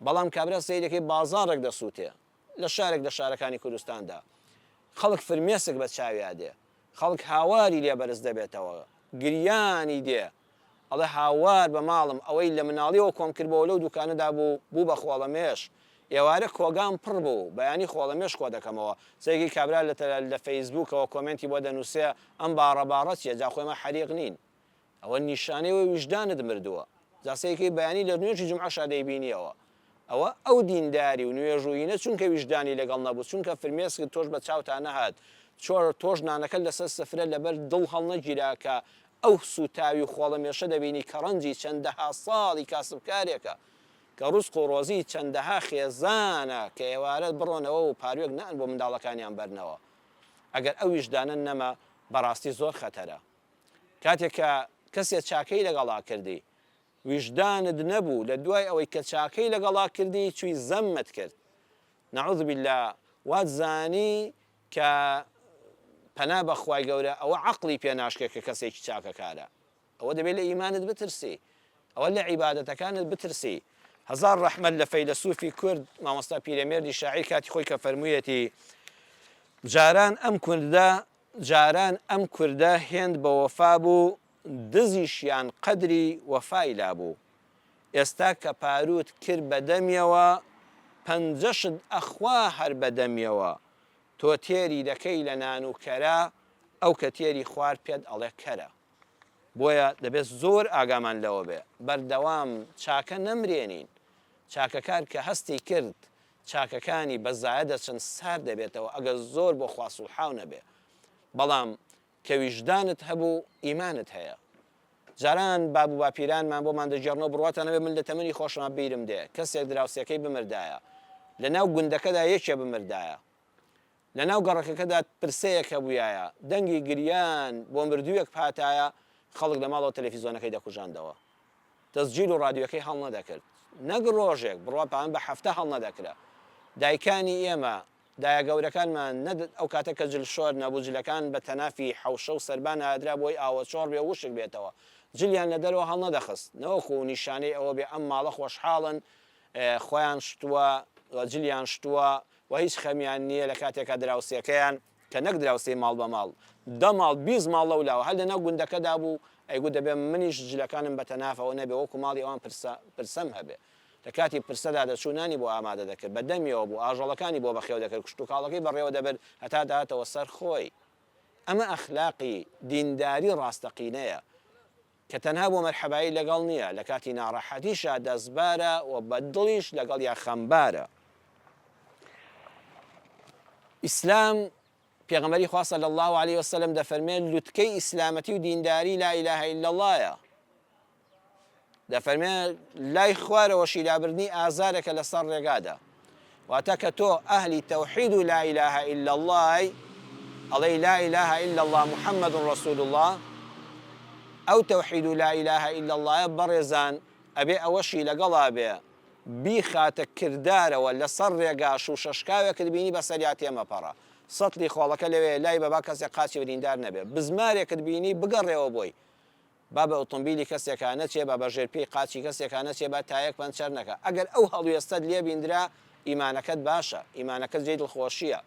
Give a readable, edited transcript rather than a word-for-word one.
بەڵام کابرا سەیرەکەی بازاڕێک دەسووتێ لە شارێک لە شارەکانی کوردستاندا خەڵک فرمێسک بە چاویا دێ خەڵک هاواری لێ بەرز دەبێتەوە گریانی دێ ئەڵێ هاوار بە ماڵم ئەوەی لە مناڵیەوە کۆم کردبۆوە لەو دوکانەدا بوو بوو بە خۆڵەمێش ئێوارە کۆگام پڕ بوو بەیانی خۆڵەمێش کۆ دەکەمەوە سەیرکەی کابرا لە لە فەیسبووکەوە کۆمێنتی بۆ دەنووسێ ئەم باڕە باڕە چیە جا خۆ ئێمە حەریق نین ئەوە نیشانەی ئەوەی ویژدانت مردووە. جا سەیرکەی بەیانی لە نوێژی جومعەشا دەیبینیەوە. ئەوە ئەو دینداری و نوێژویینە چونکە ویژدانی لەگەڵ نەبوو چونکە فرمێسکت تۆش بە چاوتا نەهات چۆر تۆش نانەکەت لەسەر سفرە لەبەر دڵ هەڵنەگیرا کە ئەو سوتاوی و خۆڵەمێشە دەبینی کە ڕەنجی چەندەها ساڵی کاسبکارێکە کە ڕزق و ڕۆزی چەندەها خێزانە کە ئێوارە بڕۆنەوە و پاروێک نان بۆ منداڵەکانیان بەرنەوە ئەگەر ئەو ویژدانە نەما بەڕاستی زۆر خەتەرە. کاتێک کە کەسێ چاکەی لەگەڵا کردی ویژدانت نەبوو لە دوای ئەوەی کە چاکەی لەگەڵا کردی چوی زەمت کرد نعوذ باللە وات زانی کە پەنا بە خوای گەورە ئەوە عەقڵی پێ ناشکێ کە کەسێکی چاکەکارە ئەوە دەبێت لە ئیمانت بترسی ئەوە لە عیبادەتەکانت بترسی هەزار ڕەحمەت لە فەیلەسوفی کورد مامۆستا پیرەمێردی شاعیر کاتی خۆی کە فەرموویەتی جاران ئەم کوردە جاران ئەم کوردە هێند بە وەفا بوو دزیشیان قەدری وەفای لابوو ئێستا کە پارووت کرد بە دەمیەوە پەنجەشت ئەخوا هەر بە دەمیەوە تۆ تێری دەکەی لە نان و کەرە ئەو کە تێری خوارد پێت ئەڵێ کەرە بۆیە دەبێت زۆر ئاگامان لەوە بێ بەردەوام چاکە نەمرێنین چاکەکار کە هەستی کرد چاکەکانی بە زایە دەچن سارد دەبێتەوە ئەگەر زۆر بۆ خوا سوڵحاو نەبێ بەڵام کە ویژدانت هەبوو ئیمانت هەیە جاران باب و باپیرانمان بۆمان دەگێڕنەوە بڕواتان هەبێ من لە تەمەنی خۆشما بیرم دێ کەسێک دراوسێکەی بمردایە لە ناو گوندەکەدا یەکێ بمردایە لە ناو گەڕەکەکەدا پرسەیەک هەبوویایە دەنگی گریان بۆ مردوویەک بهاتایە خەڵک لە ماڵەوە تەلەفیزۆنەکەی دەکوژاندەوە تەسجیل و ڕادیۆکەی هەڵنەدەکرد. نەک ڕۆژێک، بڕوا پان بە هەفتە هەڵنەدەکرا. دایکانی ئێمە، دایە گەورەکانمان، نە ئەو کاتە کە جلشۆر نەبوو، جلەکان بە تەنافی حەوشە و سەربان ئەدرا بۆی ئاوەچۆڕ بێ و وشک بێتەوە. جلیان لە دەرەوە هەڵنەدەخست. نەوەکو نیشانەی ئەوە بێ ئەم ماڵە خۆشحاڵن، خۆیان شتووە و جلیان شتووە و هیچ خەمیان نییە لە کاتێکا دراوسێکەیان کە نەک دراوسێی ماڵ بە ماڵ، دە ماڵ، 20 ماڵ لەولاوە، هەر لەناو گوندەکەدا بوو، ئەیگوت دەبێ منیش جلەکانم بە تەنافەوە نەبێ، وەکو ماڵی ئەوان پرسە، پرسەم هەبێ. لە کاتی پرسەدا دەچوو نانی بۆ ئامادە دەکرد، بە دەمیەوە بوو، ئاژەڵەکانی بۆ بەخێو دەکرد، کشتوکاڵەکەی بەڕێوە دەبرد هەتا دەهاتەوە سەر خۆی. ئەمە ئەخلاقی دینداری ڕاستەقینەیە. کە تەنها بۆ مەرحەبایی لەگەڵ نییە، لە کاتی ناڕەحەتیشا دەستبارە و بە دڵیش لەگەڵیا خەمبارە. ئیسلام، پێغەمبەری خوا صلی اللە علیە وسلم دەفەرمێ لوتکەی ئیسلامەتی و دینداری لا الە الا اللە یە. دەفەرمێ لای خوارەوەشی لابردنی ئازارێکە لەسەر ڕێگادا. واتە کە تۆ ئەهلی تەوحید و لا الە الا اللە ی ئەڵێی لا الە الا اللە محمد رسول اللە ئەو تەوحید و لا الە الا اللە یە بەڕێزان ئەبێ ئەوەشی لەگەڵا بێ بیخاتە کردارەوە لەسەر ڕێگا شوشە شکاوێکت بینی بەسەریا تێمەپەڕە سەتڵی خۆڵەکە لەوێیە لای بە با کەسێک قاچی بریندار نەبێ بزمارێکت بینی بگەڕێوە بۆی با بە ئۆتۆمبیلی کەسێکا نەچێ، با بە ژێر پێی قاچی کەسێکا نەچێ، با تایەک پەنچەر نەکا. ئەگەر ئەو هەڵوێستەت لێ بیندرا، ئیمانەکەت باشە، ئیمانەکەت جێی دڵخۆشییە.